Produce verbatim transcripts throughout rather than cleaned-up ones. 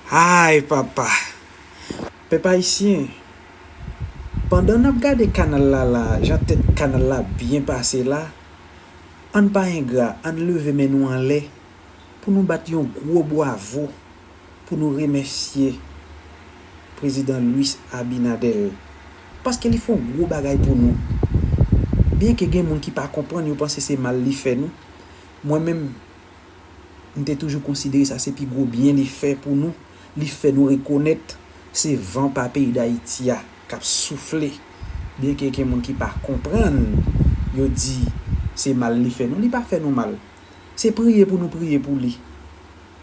Ay papa! Pèp ayisyen, pandan n ap gade kanal la la, jan tèt kanal la byen pase la, ann pa engra, ann leve men nou anlè pou nou bat yon gwo bwavo pou nou remèsye Prezidan Luis Abinader. Paske li fè yon gwo bagay pou nou. Byenke gen moun ki pa konprann, yo panse se mal li fè nou. Mwen menm, m te toujou konsidere sa se pi gwo byen li fè pou nou. Li fè nou rekonèt se van pa peyi Dayiti a k ap soufle. Byenke gen moun ki pa konprann, yo di se mal li fè nou. Li pa fè nou mal. Se priye pou nou priye pou li.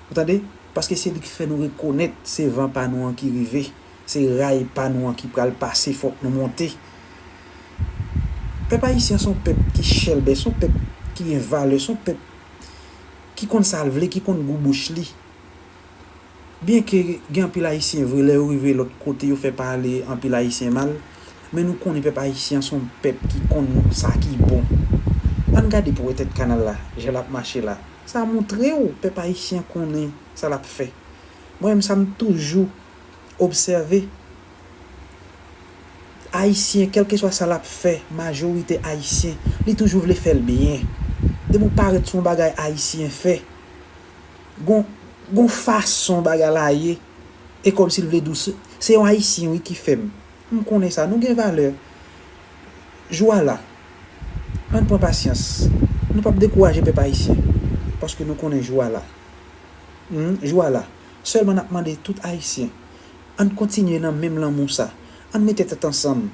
Ou tande? Paske se li ki fè nou rekonèt se van pa nou an ki rive. Se ray pa nou an ki pral pase, fòk nou monte. Pèp ayisyen se yon pèp ki chèlbè, se yon pèp ki gen valè, se yon pèp ki konn sa l vle, ki konn gou bouch li. Byenke gen anpil ayisyen vre, lè yo rive lòt kote, yo fè pale anpil ayisyen mal, men nou konnen pèp ayisyen se yon pèp ki konn sa ki bon. Ann gade pwetèt kanal la, jan l ap mache la. Sa montre w pèp ayisyen konnen sa l ap fè. Mwen menm sa m toujou obsève, ayisyen, kèlkeswa sa l ap fè, majorite ayisyen, li toujou vle fè l byen. Depi w parèt sou yon bagay ayisyen fè, gon, gon fason bagay la ye, e kòmsi l vle di w se, se yon ayisyen wi ki fè m. M konnen sa, nou gen valè. Jou a la, ann pran pasyans. Nou p ap dekouraje pèp ayisyen, paske nou konnen jou a la. Hmm, jou a la. Sèlman n ap mande tout ayisyen, ann kontinye nan menm lanmou sa. Ann mete tèt ansanm.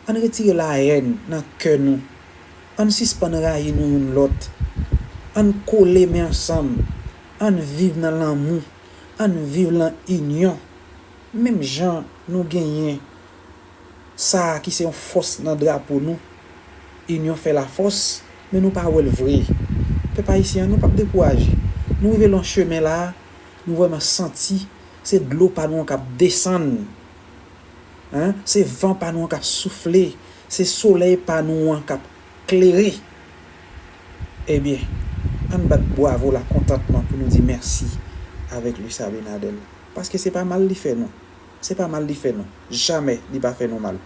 Ann retire lahèn nan kè nou. Ann sispann rayi nou youn lòt. Ann kole men ansanm. Ann viv nan lanmou. Ann viv lan inyon. Menm jan nou genyen sa a ki se yon fòs nan drapo nou, inyon fè lafòs, men nou pa wè l vre. Pèp ayisyen an, nou p ap dekouraje. Nou rive lan chemen la a, nou vrèman santi se dlo pa nou an k ap desann. Hein? Se van pa nou an k ap soufle, se solèy pa nou an k ap klere. Ebyen, ann bat bwavo lakontantman pou nou di mèsi avèk Luis Abinader. Paske se pa mal li fè nou. Se pa mal li fè nou. Jamè li pa fè nou mal.